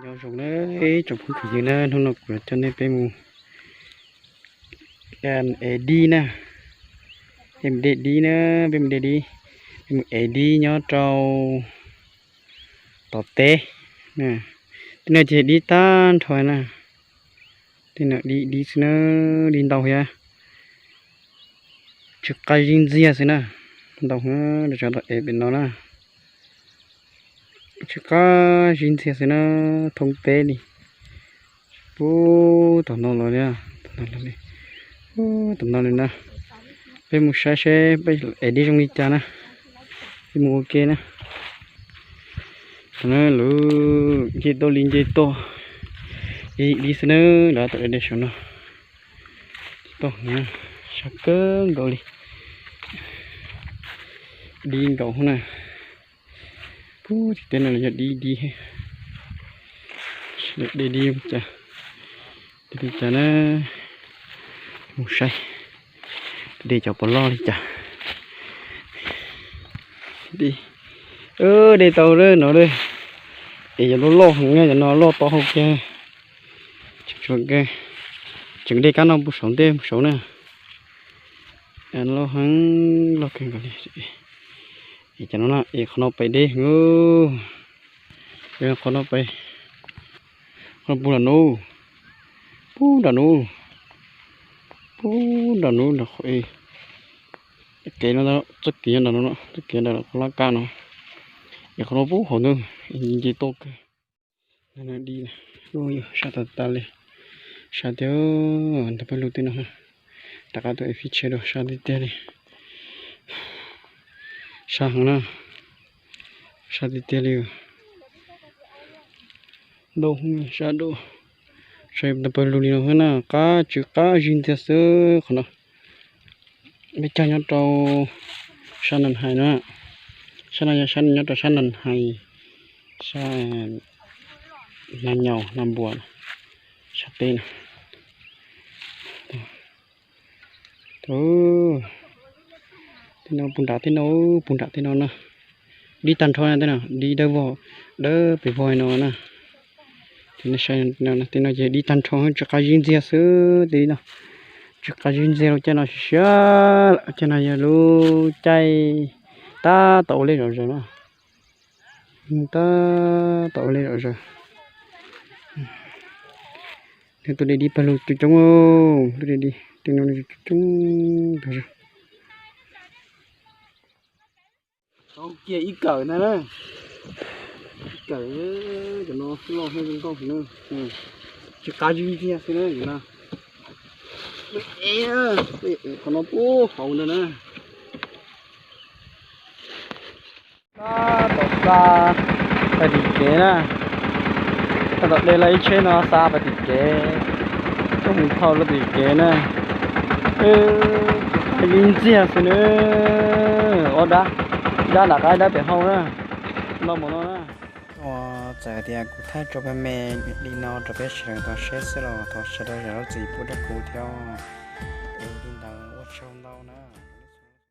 Nyob zoo na, tsoom phooj ywg na, hnub no kuv yuav coj nej peb mus ev dib na, peb mus de dib na, peb mus de dib, peb mus ev dib nyob rau tom teb. Tej no ces dib tag nrho na, tej no dib dib xwb na, dib ntau thiab, tsis qab zib ntxiag xwb na, ntau heev rau cov tom ev pem no na. Tsis qab zib ntxiag xwb na, thoob teb li. Puag tom no los li, tom no los li, tom no li na. Peb mus saib seb peb ev dib zoo li cas na. Peb mus ua ke na. Lawv nce tuaj li nce tuaj, ib li xwb na, lawv tom de saum no. Toj na, sab kawg nkaus li, dib nkaus na. Puag tim teb no los yog dib dib, de dib cas, de li cas na, mus saib, de cov puas loj li cas. De tau no, es cov loj loj heev na, cov no loj to hau kiag. Tseem de kab no puag saum ntej saud na. Loj heev, loj kawg nkaus li. Es cov no na, es qhov no pem deb heev. Qhov no pem, qhov no puag nram no, puag nram no, puag nram no, nram qhov kev no, txoj kev nram no, txoj kev nram qhov laj kab no. Es qhov no puag hauv ntawd, nce tuaj kawg. Sab tas tas li, sab tiag, ntawm pawg lug tej no, rov qab tuaj ev fij tshiab dua, sab tiag tiag li. Sab heev na, sab tiag tiag li. Ntau sab dua, sab ntawm pawg lug li no xwb na, qab tsw qab zib ntxiag xwb qhov no. Peb caug nyob rau sab Nas Hais na, sab no yog sab nyob rau sab Nas Hais, sab Nas Nyaus Nas Npuas, sab teb na. Tej no puag nram tej no, puag nram tej no na, dib tag nrho na, tej no dib dawb vog, dawb pes vog no na. Tej no ces dib tag nrho, tsis qab zib ntxiag xwb tej no, tsis qab zib ntxiag lub caij no siab siab lawm, caij no yog lub caij tab tom ua liaj zom zaws na, tab tom ua liaj zom zaws. Nws tuaj de dib pawg lug coob coob, tuaj de dib tej no coob coob pawg lug. Tau kiag ib kawm ntag na, ib kawm, cov no loj heev zoo nkauj na, tsis qab zib ntxiag xwb na, qhov no puag hauv ntag na. Tab tom xa pais tim kev na, tab tom de lawm ib tsheb no xa pais tim kev, coj mus thauj lawm tim kev na. Ib ntxiag xwb na, ob dab, dab nram qab dab pem hau na, no mus no na. Txawm tias kuv thaij tso me me li no rau peb sawv daws tau saib xwb los thov sawv daws zam lub txim pub rau kuv thiab.